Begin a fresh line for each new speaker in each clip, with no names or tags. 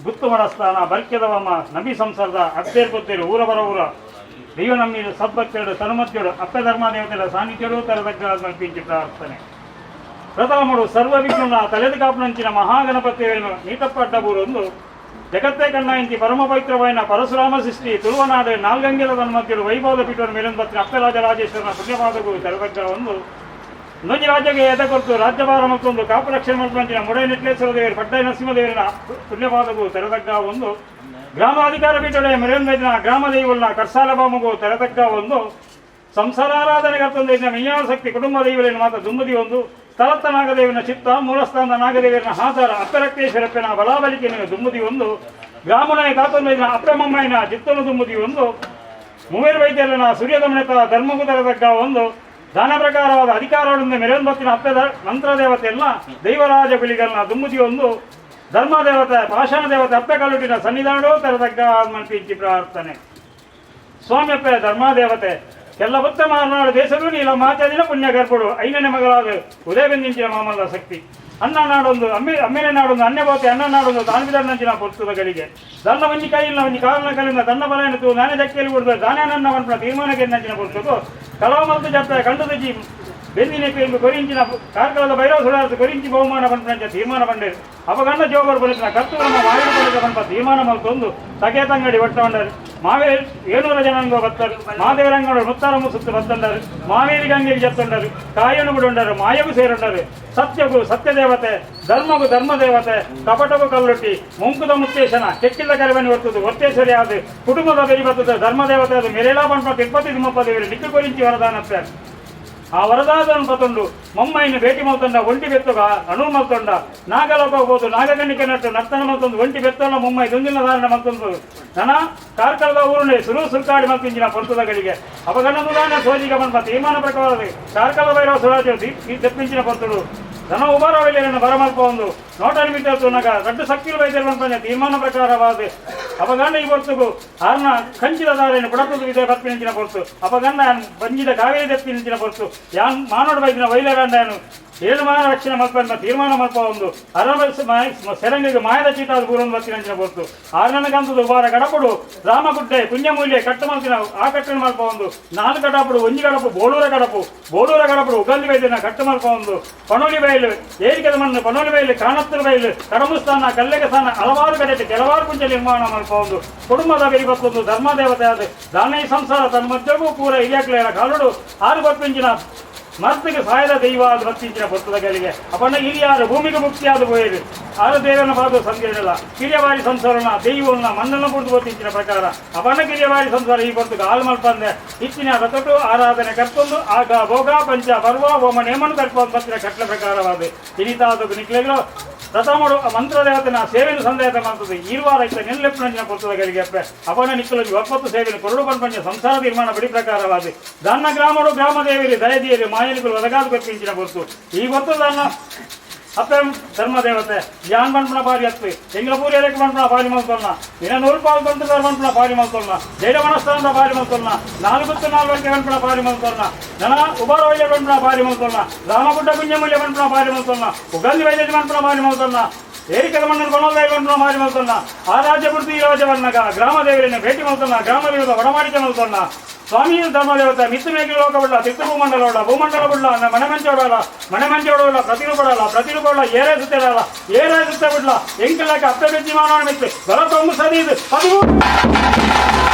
ಗುತ್ತು ಮಡಸ್ಥಾನ ಬರ್ಕೆದವಮ್ಮ ನಬಿ ಸಂಸಾರದ ಅತ್ತೇರ್ ಪುತ್ತೇರು ಊರ ಬರ ಊರ ದೈವ ನಮ್ಮಿ ಸದ್ಭಕ್ತರು ತನುಮತ್ಯರು ಅಪ್ಪೆ ಧರ್ಮದೇವತೆಯ ಸಾನ್ನಿಧ್ಯರು ತರದಗ್ಗ ಮಲ್ಪಿಂಚಿ ಪ್ರಾರ್ಥನೆ. ಪ್ರಥಮಡು ಸರ್ವ ವಿಘ್ನ ತಲೆದ ಕಾಪುನಂಚಿನ ಮಹಾಗಣಪತಿಯನ್ನು ನೀತಪ್ಪ ಅಡ್ಡಬೂರೊಂದು ಜಗತ್ತೇ ಕಣ್ಣಾಯಿಂತಿ ಪರಮ ಪವಿತ್ರವಾಯಿನ ಪರಶುರಾಮ ಸೃಷ್ಟಿ ತುಳುವನಾಡು ನಾಲ್ಗಂಗೆದ ತನ್ಮಧ್ಯರು ವೈಭವದ ಪೀಠವನ್ನು ಮೇಲೊಂದು ಅಪ್ಪರಾಜರಾಜೇಶ್ವರನ ಪುಣ್ಯಪಾದಗೂ ತರದಗ್ಗ ಒಂದು ಇನ್ನೊಂದು ರಾಜ್ಯಕ್ಕೆ ಎದ ಕೊರತು ರಾಜ್ಯಭಾರ ಮತ್ತೊಂದು ಕಾಪು ರಕ್ಷಣೆ ಮಲ್ಪಂಚಿನ ಮುಡೈ ನೆಟ್ಲೇಶ್ವರ ದೇವರು ಪಡ್ಡೈ ನರಸಿಂಹದೇವರ ಪುಣ್ಯಪಾದಗೂ ತೆರದಗ್ಗ ಒಂದು ಗ್ರಾಮಾಧಿಕಾರ ಪೀಠದ ಮೆರೆಯೊಂದಿನ ಗ್ರಾಮ ದೈವಲ್ಲ ಕರ್ಸಾಲ ಬಾಮಗೂ ತೆರದಗ್ಗ ಒಂದು ಸಂಸಾರಾರಾಧನೆ ಮೆಯ್ಯಾನ ಶಕ್ತಿ ಕುಟುಂಬ ದೈವಗಳನ್ನು ಮಾತ್ರ ದುಂಬುದಿ ಒಂದು ಸ್ಥಳತ್ತ ನಾಗದೇವನ ಚಿತ್ತ ಮೂಲಸ್ಥಾನದ ನಾಗದೇವನ ಹಾದಾರ ಅಪ್ಪರಕ್ತೇಶ್ವರಪ್ಪನ ಬಲಾಬಲಿಕೆಯನ್ನು ದುಂಬುದಿ ಒಂದು ಗ್ರಾಮನಾಯ ಕಾತೊಂದಿನ ಅಪ್ರಮಮ್ಮಯ್ಯನ ಚಿತ್ತನು ದುಂಬುದಿ ಒಂದು ಮೂವೇರು ವೈದ್ಯರನ ಸೂರ್ಯದಮನತ ಧರ್ಮಗೂ ತೆರದಗ್ಗ ಒಂದು ದಾನ ಪ್ರಕಾರವಾದ ಅಧಿಕಾರವನ್ನು ಮೆರೆಯೊಂಬತ್ತಿನ ಅಪ್ಪದ ಮಂತ್ರದೇವತೆಯಲ್ಲ ದೈವರಾಜ ಗುಲಿಗಲ್ನ ದುಂಬುದಿ ಒಂದು ಧರ್ಮದೇವತೆ ಪಾಷಾಣ ದೇವತೆ ಅಪ್ಪೆ ಕಲ್ಲುಟ್ಟಿನ ಸನ್ನಿಧಾನವೂ ತೆರದಗ್ಗ ಮಲ್ಪಿಂಚಿ ಪ್ರಾರ್ಥನೆ. ಸ್ವಾಮಿಯಪ್ಪ ಧರ್ಮದೇವತೆ ಎಲ್ಲ ಉತ್ತಮ ಮಾರನಾಡು ದೇಶದೂ ನೀಲ ಮಾತಾದಿನ ಪುಣ್ಯ ಗರ್ಭಡು ಐನನೇ ಮಗಳಾದ ಉದಯಬೆಂದಿಂಚಿನ ಮಾಮಲ್ಲ ಶಕ್ತಿ ಅನ್ನ ನಾಡೊಂದು ಅಮ್ಮೆ ಅಮ್ಮೆನೆ ನಾಡೊಂದು ಅನ್ಯಬೋತೆ ಅನ್ನ ನಾಡೊಂದು ತಾನ್ವಿದರ್ನಂಚಿನ ಪೊರ್ತುದ ಗಳಿಗೆ ದನ್ನ ಒಂಜಿ ಕೈಯಿಲ್ಲ ಒಂಜಿ ಕಾರಣ ಕಲಿಂದ ತನ್ನ ಬಲಯನ ನಾನೇ ಜಕ್ಕೆಯಲ್ಲಿ ಕೊಡುದು ದಾನ ನನ್ನ ಪನ್ಪುನ ತೀರ್ಮಾನಕ್ಕೆ ನಂಚಿನ ಪೊರ್ತುಗು ಕಲವು ಮಲ್ತು ಜಪ್ಪ ಕಂಡು ತುಜಿ ಬೆಂದಿನ ಪೇಂಬು ಕೊರಿಂಚಿನ ಕಾರ್ಕಳದ ಭೈರವ ಸುಡಾರ್ದು ಕೊರಿಂಚಿ ಬಹುಮಾನ ಪನ್ಪುನಂಚ ತೀರ್ಮಾನ ಪಂಡೇರು ಅಪಗಣ್ಣ ಜೋಬರ್ ಬಲಿತನ ಕರ್ತುವನ್ನ ಮಾವಿನ ಬಲಿತ ಪನ್ಪ ತೀರ್ಮಾನ ಮಲ್ತೊಂದು ತಗೆ ತಂಗಡಿ ಒಟ್ಟವಂಡರು ಮಾವೇರಿ ಏನೂರ ಜನಾಂಗ ಬತ್ತರು ಮಾದೇವರಂಗಡು ಮುತ್ತಾರ ಮುಸುತ್ತು ಬತ್ತಂಡರು ಮಾವೇರಿ ಗಂಗೆಗೆ ಜತ್ತುಂಡರು ಕಾಯನು ಬಿಡುಂಡರು ಮಾಯಗೂ ಸೇರುಂಡರು ಸತ್ಯಗೂ ಸತ್ಯದೇವತೆ ಧರ್ಮಗೂ ಧರ್ಮದೇವತೆ ಕಪಟಗೂ ಕಲ್ಲುಟ್ಟಿ ಮುಂಕುದ ಮುತ್ತೇಶನ ಕೆಕ್ಕಿಲ್ಲ ಕರೆವನಿ ಹೊರ್ತದು ಒತ್ತೇಶ್ವರಿ ಆದ ಕುಟುಂಬದ ಬೆರಿ ಬರ್ತದೆ ಧರ್ಮದೇವತೆ ಅದು ಮೆರೇಲಾ ಪನ್ಪ ತಿರುಪತಿ ತಿಮ್ಮಪ್ಪ ದೇವರು ನಿಕ್ಕು ಕೊರಿಂಚಿ ವರದಾನತ್ತೆ ಆ ವರದಾದನು ಪತೊಂಡು ಮಮ್ಮಯ್ಯನ ಭೇಟಿ ಮಲ್ತೊಂಡ ಒಂಟಿ ಬೆತ್ತುಗ ಅಣು ಮಲ್ತೊಂಡ ನಾಗಲೋಕ ಹೋದು ನಾಗಗಣಿಕೆ ನಟ್ಟು ನರ್ತನ ಮಲ್ತೊಂದು ಒಂಟಿ ಬೆತ್ತೊಂಡ ಮುಮ್ಮೈ ದುಂದಿನ ಧಾರಣ ಮಲ್ತೊಂದು ನನ ಕಾರ್ಕಳದ ಊರುನೆ ಸುರು ಸುರ್ಕಾಡಿ ಮಲ್ತಿಂಜಿನ ಪೊರ್ತುದಗಳಿಗೆ ಅಪಗಣನುದಾನ ಸೋಜಿಗ ಪನ್ಪ ತೀರ್ಮಾನ ಪ್ರಕಾರ ಕಾರ್ಕಳ ಭೈರವ ಸುರಾಜ ತೆಪ್ಪಿಂಚಿನ ಪೊರ್ತುಡು ಧನ ಉಬಾರವೈಲ್ಯರನ್ನು ಬರಮಲ್ಪ ಒಂದು ನೋಟ ನಿಮಿತ್ತ ತುನಗ ರಡ್ಡು ಶಕ್ತಿಲು ವೈದ್ಯರು ಪಂಚ ತೀರ್ಮಾನ ಪ್ರಕಾರವಾದ ಅಪಗಂಡ ಈ ಹೊರ್ತುಗು ಆರ್ನ ಕಂಚಿದ ದಾರೆಯನ್ನು ಪುಡತದ ವಿಜಯ ಪತ್ನಿಂಚಿನ ಪೊರ್ತು ಅಪಗಂಡ ಬಂಜಿದ ಕಾವೇರಿ ದಪ್ಪಿನಿಂಚಿನ ಪೊರ್ತು ಯಾನ್ ಮಾನೋಡ ವೈದ್ಯನ ವೈಲರಂಡನು ಏಳು ಮಾನ ರಕ್ಷಣೆ ಮಲ್ಪನ್ನ ತೀರ್ಮಾನ ಮಲ್ಪ ಒಂದು ಅರಮ ಸೆರಂಗಿಗೆ ಮಾಯದ ಚೀಟಾದ ಪೂರ್ವ ಬತ್ತಿನಂಚಿನ ಪೊರ್ತು ಆರ್ನಗಂತದ ಉಬಾರ ಗಡಪಡು ರಾಮಗುಡ್ಡೆ ಪುಣ್ಯಮೂಲ್ಯ ಕಟ್ಟು ಮಲ್ತಿನ ಆ ಕಟ್ಟಣ ಮಲ್ಪ ಒಂದು ನಾಲ್ಕು ಗಡಪಡು ಒಂಜಿ ಗಡಪು ಬೋಳೂರ ಗಡಪು ಬೋಳೂರ ಗಡಪಡು ಉಗಲ್ಲಿ ವೈದ್ಯನ ಕಟ್ಟು ಮಲ್ಪ ಒಂದು ಪಣೋಲಿ ಬಯಲು ಏರಿಕೆದ ಮಣ್ಣು ಪಣೋಲಿ ಬಯಲು ಕಾಣತ್ತರ ಬಯಲು ಕಡಮುಸ್ಥಾನ ಕಲ್ಲೆಗೆ ಸ್ಥಾನ ಹಲವಾರು ಕಡೆ ಕೆಲವಾರು ಕುಂಚ ನಿರ್ಮಾಣ ಮಲ್ಪ ಒಂದು ಕುಟುಂಬದ ಬೆರಿ ಬತ್ತೊಂದು ಧರ್ಮದೇವತೆ ಆದ ದಾನೈ ಸಂಸಾರ ತನ್ನ ಮಧ್ಯಗೂ ಪೂರ ಹಿರಿಯಾಕ್ಲೇರ ಕಾಲುಡು ಆರು ಬರ್ಪಿಂಚಿನ ಮರ್ತಿಗೆ ಸಾಯದ ದೈವ ಅದು ಬರ್ತಿಂಚಿನ ಪೊರ್ತದ ಗಳಿಗೆ ಅಪಣ್ಣ ಹಿರಿಯಾರು ಭೂಮಿಗೆ ಮುಕ್ತಿಯಾದ ಪೋಯರು ಆರು ದೇವನ ಬಾದು ಸಂದಿರಲ್ಲ ಕಿರಿಯವಾರಿ ಸಂಸಾರನ ದೈವನ ಮಣ್ಣನ್ನು ಪುಡ್ದು ಗೊತ್ತಿಂಚಿನ ಪ್ರಕಾರ ಅಪಣ್ಣ ಕಿರಿಯವಾರಿ ಸಂಸಾರ ಈ ಪೊರ್ತುಗೆ ಹಾಲು ಮಲ್ಪಂದೆ ಇಚ್ಚಿನ ರಥಟು ಆರಾಧನೆ ಕರ್ತೊಂದು ಆಗ ಭೋಗ ಪಂಚ ಪರ್ವ ಹೋಮ ನೇಮನು ಕರ್ಕೊಂಡು ಬರ್ತಿನ ಕಟ್ಲ ಪ್ರಕಾರವಾದ ಹಿರಿತಾದ ನಿಕ್ಲೆಗಳು ರಥಮಡು ಮಂತ್ರದೇವತೆನ ಸೇವೆಯನ್ನು ಸಂದೇಹ ಮಾಡ್ತದೆ ಈರ್ವಾರ ಇತ್ತ ನೆಲ್ಲೆಪ್ಪನಂಜಿನ ಪೊರ್ತದ ಗಳಿಗೆ ಅಪ್ಪೆ ಅಪನ ನಿಕ್ಕಲೊಂಜಿ ಒಪ್ಪತ್ತು ಸೇವೆಯನ್ನು ಕೊರಡು ಪಂಚ ಸಂಸಾರ ತೀರ್ಮಾನ ಬಡಿ ಪ್ರಕಾರವಾದ ದನ್ನ ಗ್ರಾಮಡು ಗ್ರಾಮ ದೇವರಿ ದಯದಿಯರಿ ಮಾಯನಿಗಳು ಒದಗಾದು ಕೊಪ್ಪಿಂಚಿನ ಪೊರ್ತು ಈ ಗೊತ್ತು ದನ್ನ ಅಪ್ಪೆ ಧರ್ಮದೇವತೆ ಯಾನ್ ಪನ್ಪುನ ಬಾರಿ ಅತ್ತು ಎಂಗ್ಲ ಪೂರ್ಯಕ್ಕೆ ಪನ್ಪುನ ಬಾರಿ ಮಲ್ತೊನ್ನ ಇನ್ನ ನೂರು ಪಾಲು ತಂತುದಾರ ಪನ್ಪುನ ಬಾರಿ ಮಲ್ತೊನ್ನ ಜೈಲ ಮನಸ್ಥಾನದ ಬಾರಿ ಮಲ್ತೊನ್ನ ನಾಲ್ಕು ನಾಲ್ವಕ್ಕೆ ಪನ್ಪುನ ಬಾರಿ ಮಲ್ತೊನ್ನ ನನ ಉಬಾರ ವೈದ್ಯ ಪನ್ಪುನ ಬಾರಿ ಮಲ್ತೊನ್ನ ರಾಮಗುಡ್ಡ ಕುಂಜಮೂಲ್ಯ ಪನ್ಪುನ ಬಾರಿ ಮಲ್ತೊನ್ನ ಉಗಂದಿ ವೈದ್ಯ ಪನ್ಪುನ ಬಾರಿ ಮಲ್ತೊನ್ನ ಏರಿಕೆದ ಮಣ್ಣನ್ನು ಕೊನೋದೈ ಪನ್ಪುನ ಬಾರಿ ಮಲ್ತೊನ್ನ ಆ ರಾಜ್ಯ ಪೂರ್ತಿ ಈ ರಾಜ್ಯವನ್ನಗ ಗ್ರಾಮ ದೇವರನ್ನು ಭೇಟಿ ಮಲ್ತೊನ್ನ ಗ್ರಾಮ ದೇವದ ಒಡಮಾಡಿಕೆ ಮಲ್ತೊನ್ನ ಸ್ವಾಮಿ ಧರ್ಮದೇವತೆ ಮಿತ್ತು ಮೇಘ ಲೋಕವುಳ್ಳ ತಿತ್ತು ಭೂಮಂಡಲವುಳ್ಳ ಭೂಮಂಡಲವುಳ್ಳ ಮಣಮಂಚೋಡಲ್ಲ ಮಣಮಂಚೋಡಲ್ಲ ಪ್ರತಿರೂಪಡಲ್ಲ ಪ್ರತಿರೂಪವುಳ್ಳ ಏರೇ ಸುತ್ತಡಲ್ಲ ಏರೇ ಸುತ್ತ ಬಿಡ್ಲ ಎಂಕಲಕ್ಕೆ ಅಪ್ಪ ಬೆಜ್ಜಿ ಮಾನವ ಮಿತ್ತು ಬಲ ಸದಿ ಇದು 13.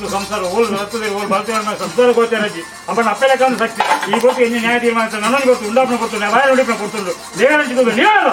ಪೊರ್ತು ಸಂಸಾರ ಓಲ್ ರತ್ತದೆ ಓಲ್ ಬರ್ತೇವೆ ಸಂಸಾರ ಗೋಚರಜ್ಜಿ ಅಪ್ಪನ ಅಪ್ಪೆಲಕ್ಕಂದು ಶಕ್ತಿ ಈ ಗೊತ್ತು ಎಣ್ಣೆ ನ್ಯಾಯ ತೀರ್ಮಾನ ನನ್ನನ್ನು ಗೊತ್ತು ಉಂಡಾಪನ ಕೊಡ್ತು ಬಾಯ ನುಡಿಪನ ಕೊಡ್ತುಂಡು ದೇವರಂಚಿದ್ದು ನೀವಲ್ಲ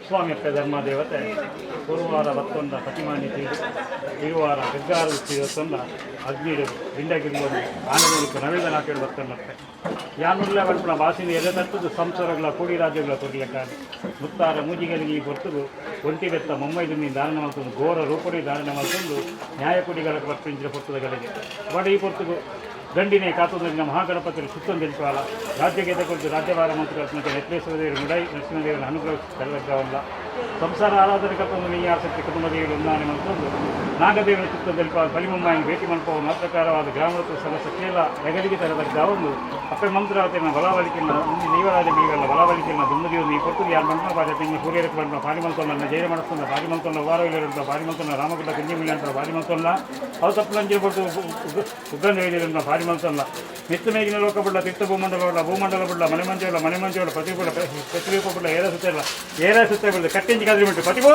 ಸ್ವಾಮಿಯಪ್ಪ ಧರ್ಮದೇವತೆ ಗುರುವಾರ ವತ್ತೊಂದ ಪ್ರತಿಮಾನಿ ತೀರು ಗುರುವಾರ ಗಗ್ಗಾರ ತೀರತ್ತೊಂದ ಅಗ್ನಿಡು ದಿಂಡಗಿರಿಯೊಂದು ಆನಂದಕ್ಕೆ ನವೇದ ನಾಟೇಳು ಬತ್ತೊಂದತ್ತೆ ಯಾನುಲ್ಲ ಬಲ್ಪನ ಬಾಸಿನ ಎಲೆ ತಟ್ಟದು ಸಂಸಾರಗಳ ಕೂಡಿ ರಾಜ್ಯಗಳ ಕೊರ್ಲೆಕ್ಕಾನೆ ಮುತ್ತಾರ ಮೂಜಿಗಲಿಗೆ ಈ ಹೊರ್ತುದು ಒಂಟಿ ಬೆತ್ತ ಮೊಮ್ಮೈದುನಿ ಧಾರಣ ಮಲ್ತೊಂದು ಘೋರ ರೂಪಡಿ ಧಾರಣ ಮಲ್ತೊಂದು ನ್ಯಾಯಕುಡಿಗಳ ಪರ್ಪಿಂಚಿನ ಪೊರ್ತುದಗಳಿಗೆ ಬಡ ಈ ಪೊರ್ತುಗು ದಂಡಿನೇ ಕಾತುದರಿನ ಮಹಾಗಣಪತಿಯ ಸುತ್ತೊಂದಿರಿಸುವಲ್ಲ ರಾಜ್ಯಕ್ಕೆ ಎದೆಕೊಟ್ಟು ರಾಜ್ಯಭಾರ ಮಂತ್ರಿಗಳ ನೆತ್ರೇಶ್ವರದೇವರು ಮುಡೈ ನರಸಿಂಹದೇವರ ಅನುಗ್ರಹ ಕರೆದವಲ್ಲ ಸಂಸಾರ ಆರಾಧನೆ ಕರ್ತೊಂದು ನೀಯಾಸಕ್ತಿ ಕುಟುಂಬ ದೇವರು ಒಂದಾನೆ ಮಂತೊಂದು ನಾಗದೇವನ ಚಿತ್ತದಲ್ಪ ಬಲಿಮಮ್ಮಾಯಿನ ಭೇಟಿ ಮಲ್ಪವ ಮಾತ್ರಕಾರವಾದ ಗ್ರಾಮದ ಸದಸ್ಯ ಕೇಳ ಹೆಗಲಿಗೆ ತರದಗ್ಗ ಒಂದು ಅಪ್ಪೆ ಮಂತ್ರಾವತಿನ ಬಲಾವಲಿಕೆನ ದೈವರಾಜ ಬಿಳಿಗಲ್ಲ ಬಲಾವಲಿಕೆನ ದುಮ್ಮದಿಯೊಂದು ಈ ಪೊರ್ತುಗೆ ಯಾರು ಮಂತ್ರ ಪಾದ ತಿಂಗಳ ಸೂರ್ಯರಕ್ಕೆ ಬಂದ ಪಾರಿ ಮಂತೊಲ್ಲ ಜೈಲ ಮನಸ್ಸೊಂದ ಪಾರಿ ಮಂತೊಲ್ಲ ವಾರವಿಲ್ಲ ಪಾರಿ ಮಂತೊಲ್ಲ ರಾಮಗುಡ್ಡ ಕುಂಜಿಮಿಲ್ಲ ಅಂತ ಪಾರಿ ಮಂತೊಲ್ಲ ಅವು ತಪ್ಪಲಂಜಿನ ಪೊರ್ತು ಉಗ್ಗಂಧ ವೇದಿರ ಪಾರಿ ಮಂತೊಲ್ಲ ಮಿತ್ತ ಮೇಗಿನ ಲೋಕ ಬುಡ್ಲ ತಿತ್ತ ಭೂಮಂಡಲ ಬುಡ್ಲ ಭೂಮಂಡಲ ಬುಡ್ಲ ಮನೆ ಮಂಜುಗಳ ಪ್ರತಿಕೂಲ ಪ್ರತಿರೂಪ ಬುಡ್ಲ ಏರ ಸುತ್ತ ಇಲ್ಲ ಏರ ಸುತ್ತ ಬುಡ್ಲ ಕಟ್ಟಿಂಜಿ ಕದ್ರಿ ಬಿಟ್ಟು ಪ್ರತಿಭೂ